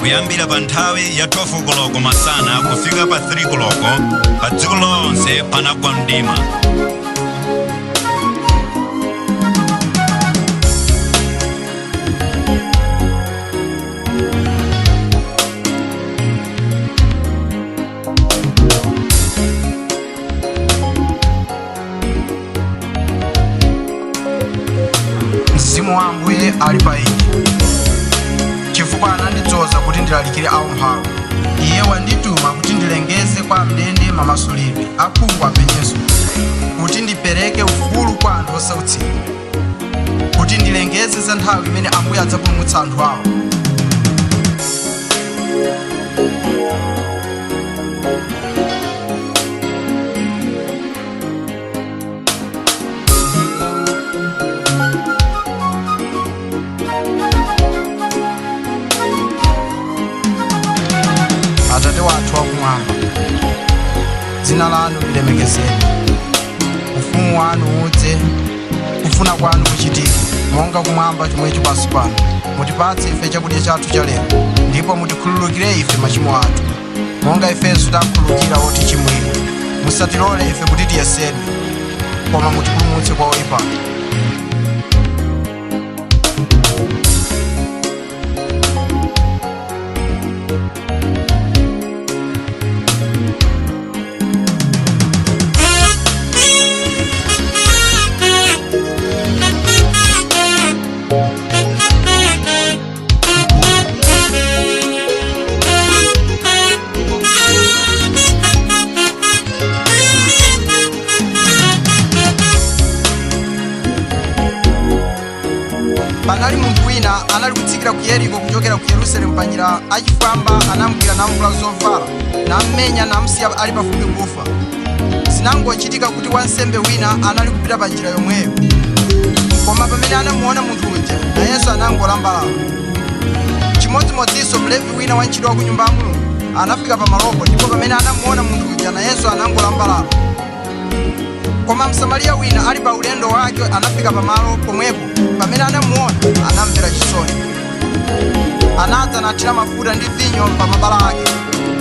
Kuyambira pa nthawi ya 12 koloko masana kufika pa 3 koloko, pa dziko lonse panagwa mdima. Mzimu wa Ambuye ali pa ine, chifukwa anandidzoza kuti ndilalikire aumphawi. Iye wandituma kuti ndilengeze kwa am'ndende mamasulidwe, akhungu apenyenso, kuti ndipereke ufulu kwa anthu osautsidwa, kuti ndilengeze za nthawi imene Ambuye adzapulumutsa anthu awo. Atate wathu wakumwamba, dzina lanu lilemekezedwe, ufumu wanu udze, kufuna kwanu kuchitike monga kumwamba chomwecho pansi pano. Mutipatse ife chakudya chathu cha lero, ndipo mutikhululukire ife machimo athu, monga ifenso takhululukira otichimwira. Musatilole ife kuti tiyesedwe, koma mutipulumutse kwa oyipayo. Panali munthu wina anali kutsikira ku Yeriko kuchokera ku Yerusalemu. Panjira achifwamba anamugwira, namuvula zovala, nammenya, namsiya ali pafupi kufa. Zinangochitika kuti wansembe wina anali kupita pa njira yomweyo, koma pamene anamuona munthu uja, nayenso anangolambalala. Chimodzimodzinso Mlevi wina, wantchito wa ku nyumba ya Mulungu, anafika pamalopo, ndipo pamene anamuona munthu uja, nayenso anangolambalala. Koma Msamariya wina ali pa ulendo wake anafika pamalo pomwepo. Pamene anamuona, anamvera chisoni. Anadza nathira mafuta ndi vinyo pa mabala ake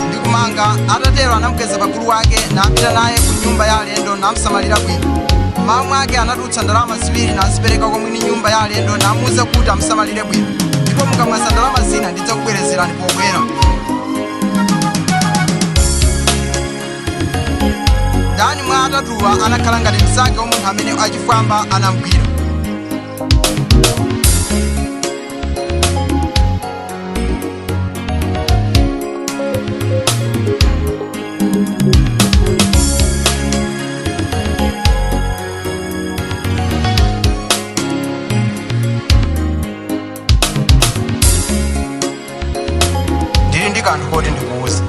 ndi kumanga. Atatero anamukweza pa bulu wake, napita naye ku nyumba ya alendo, namsamalira bwino. Mmawa mwake anatulutsa ndalama ziwiri, nazipereka kwa mwini nyumba ya alendo, namuwuza kuti amusamalire bwino, ndipo mukamwaza ndalama zina ndidzakubwerezerani pobwera. Ndani mwa atatuwa anakhala ngati mnzake wa munthu amene achifwamba anamgwira? Ndili ndi kanthu koti ndikuwuze.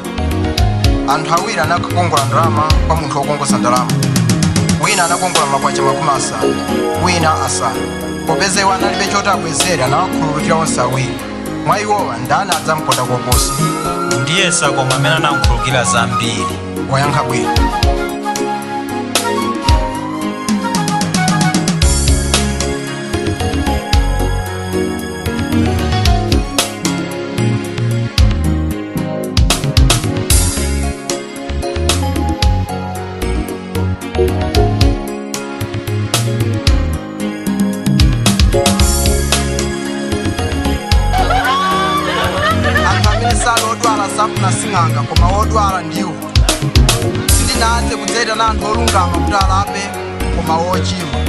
Anthu awiri anakakongola ndalama kwa munthu wokongoza ndalama. Wina anakongola makwacha 50, wina asanu. Popeza iwo analibe choti abwezere, anawakhululukira onse awiri. Mwa iwowa ndani adzamkonda koposa? Ndiyesa koma amene anamkhululukira zambiri. Wayankha bwino. Anthu amene sali odwala safuna sing'anga, koma odwala ndiwo. Sindinadze kudzayitana anthu olungama kuti alape, koma ochimwa.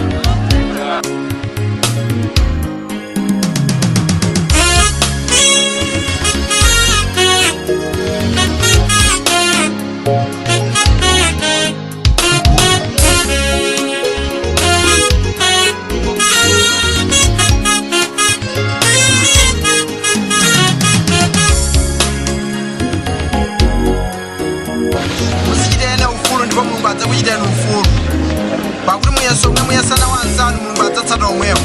Muzichitene ufulu, ndipo Mulungu adzakuchiteni ufulu, pakuti muyeso omwe muyesa nawo anzanu, Mulungu adzatsata omwewo.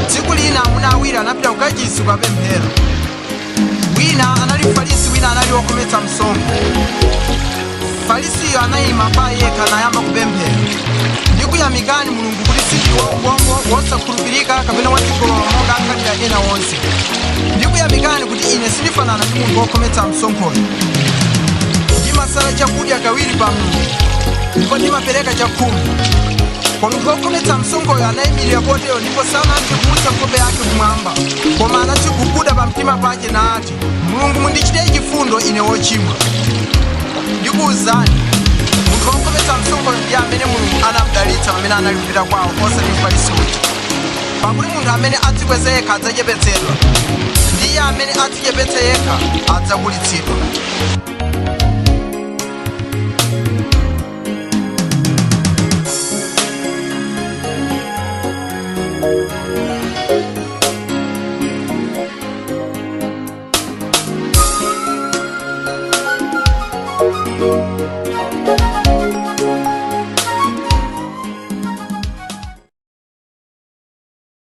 Tsiku lina amuna awiri anapita kukachisi kukapemphera. Wina anali Mfarisi, wina anali wokhometsa msonkho. Mfarisiyo anayima pa yekha nayamba kupemphera: "Ndikuyamikani Mulungu kuti sindili waumbombo, wosakhulupirika kapena wachigololo monga akhalira ena onse. Ndikuyamikani kuti ine sindifanana ndi munthu wokhometsa msonkhoyo. Ndimasala chakudya kawiri pa mlungu ndipo ndimapereka chakhumi." Koma munthu wokhometsa msonkhoyo anayimirira kotero ndipo sanathe kuwutsa nkhope yake kumwamba, koma anadziguguda pamtima pake nati, 'Mulungu, mundichitire chifundo ine wochimwa.' Ndikuwuzani, munthu wokhometsa msonkhoyo ndiye amene Mulungu anamudalitsa pamene anali kupita kwawo, osati Mfarisi uja. Pakuti munthu amene adzikweza yekha adzachepetsedwa, ndiye amene adzichepetse yekha adzakulitsidwa."